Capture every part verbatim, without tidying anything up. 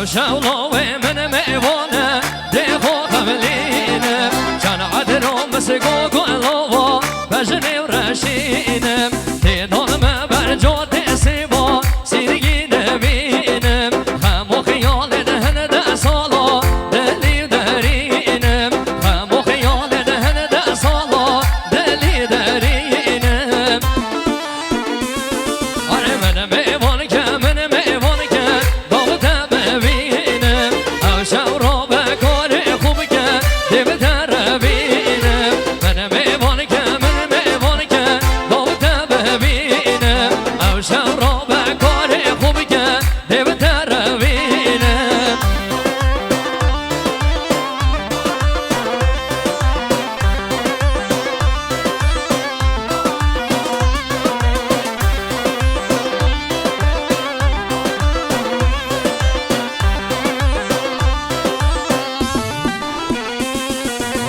Şewlo wê min mêvan e, dê xwe xemlînim. Çan edro misgo gulova, bejnê û reşînim. Tê dol me ber cotê sêva, sîrgî nebînim. Xem û xiyalê di hin de sala, dilî derînim. Xem û xiyalê di hin de sala, dilî derînim. Are min mêvan ke, min mêvan ke, dav te bibînim. Ew şew rabe karê xwe bike, dê bi te re bînim. Min mêvan ke, min mêvan ke, dav te bibînim. Ew şew rabe karê xwe bike, dê bi te re bînim.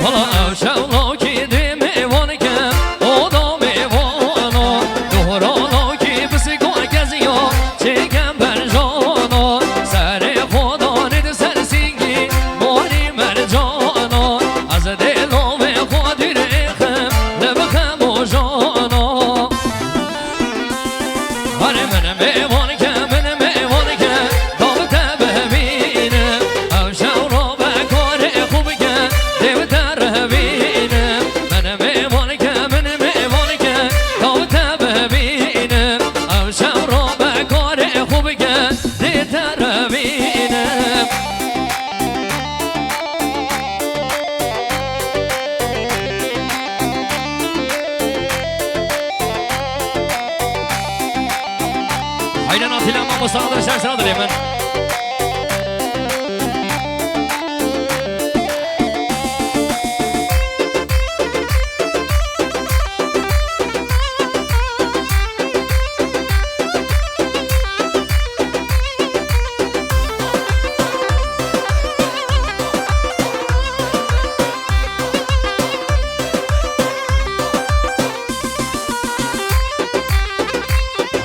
Wala ew şewlokî dê mêvan ke, o da mêvano. Dohranokî bi siko keziyo, çêkem berjano. Serê xwe danê di ser sîngî, morî mercano. Ez dê lovê xwe dûr êxim, li bi xem û jano. Hare min mêvan ke, min mêvan ke, dav te bibînim. Ew şew rabe karê xwe bike, dê bi te re bînim. Min mêvan ke, min mêvan ke, dav te bibînim. Ew şew rabe karê xwe bike, dê te re bînim. Hayran Atilla mamosta, alkışlar sana dilerim ben.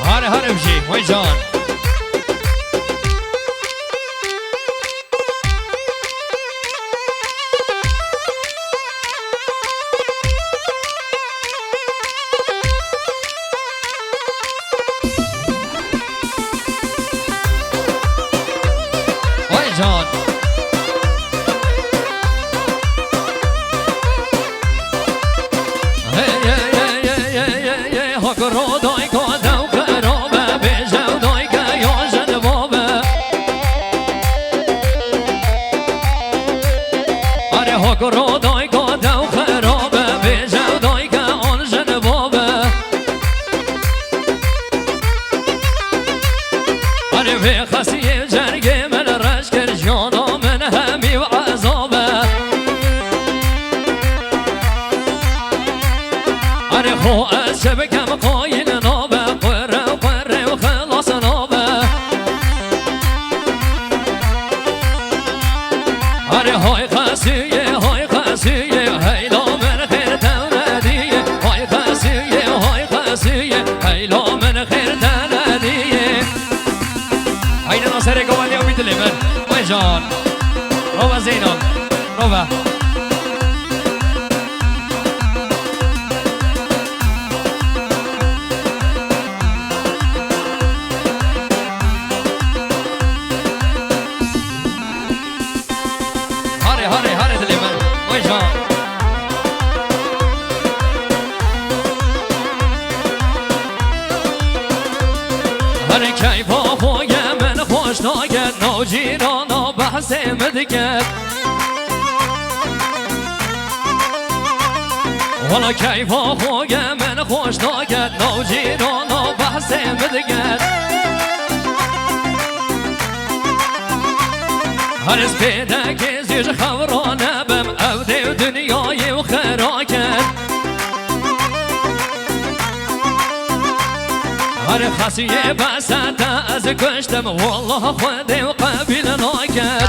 Hare hare bijî, wey can. Vay can. Hey, hey, hey, hey, hey, hey, hey, hak ro dayka dew xerabe, bêje dayke ya jin babe. Are hak ro dayka dew xerabe, bêje dayke an jin babe. Are vê xesiyê cergê min reş kir, jiyana min hemî û ezab e. Are xwe ez çi bikim qayîl nabe, qure û qure û xilas nabe. Are hay xesiyê, hay xesiyê, heyla min xêr te nediyê. Hay xesiyê, hay xesiyê, heyla min xêr te nediyê. Haydi na serê gava lê wî dilê min. Vay can. Rova Zeyno. Rova. Hare, hare, hare dilê min. Vay can. Hare keyfa xwe ye min xweş nake, nav cîrana behsê min dike. Wala keyfa xwe ye min xweş nake, nav cîrana behsê min dike. Her ez pêdekê zî ji xew ranebim, ew dê û dinyayê û xera kir. Her xesiyê bese te ez kuştim, wallah Xwedê û qebîl nakir.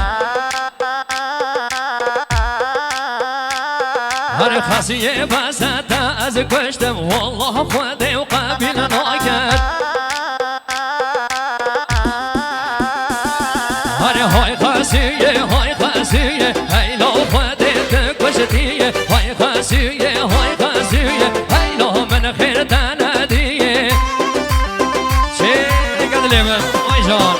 Her xesiyê bese te ez kuştim, wallah Xwedê û qebîl nakir. Hare hay xasiyê, hay xasiyê, heylo Xwedê tu kuştiyê. Hay xasiyê, hay xasiyê, heylo min xêr te nediyê. Çêke dilê min, ay can.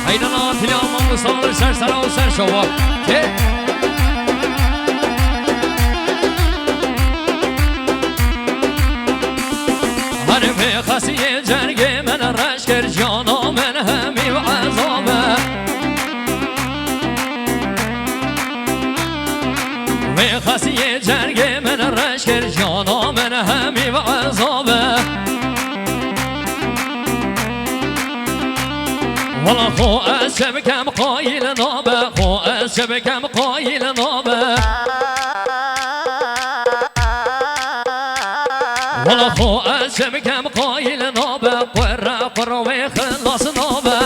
Heydana tilya mamosta li ser sera û ser şova. Tê. Her vê xasiyê cergê min reş kir, cana min hemî bi ezabe. Wê xasiyê cergê min reş kir, cana min hemî bi ezabe. Wala xo ez çi bikem qayîl nabe, xo ez çi bikem qayîl nabe. Wala xo ez çi bikem qayîl nabe, qurre qurre wê xilas nabe.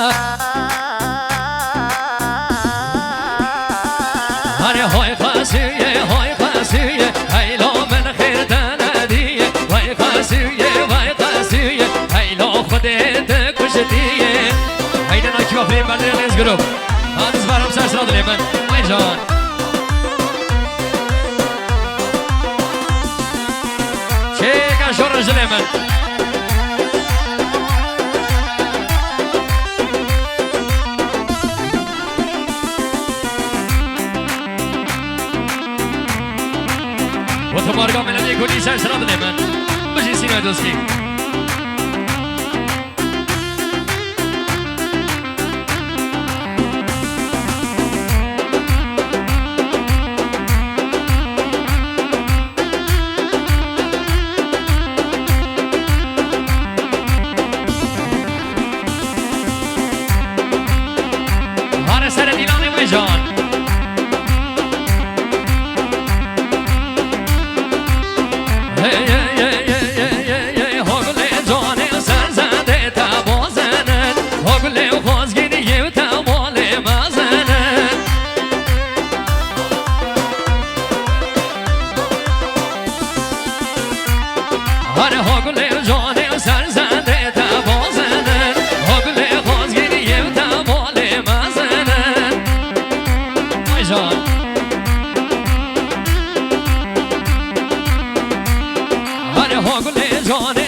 Hare hay xasiyê, hay xasiyê, heyla min xêr te nediyê. Vay xasiyê, vay xasiyê, heyla Xwedê te kuştiyê. Heyla nakî bafê merdê nêz giro. Hadi zvaram ser sera dilê min. Ay can. Çêka şora jilê min. Otomarga melodiyê kurdî ser sera dilê min. Bijî Sînay Dostî. Hare serê dîlanê wê can. Hey, hey, hey, hey, hey, hey, hey, ho gulê canê ser zendê te bazenin. Ho gulê xwezgînî yew te balê mezenin. Hare ho gulê canê ser zendê te bazenin. Ho gulê xwezgînî yew te balê mezenin. Ay can. Hare ho gulê canê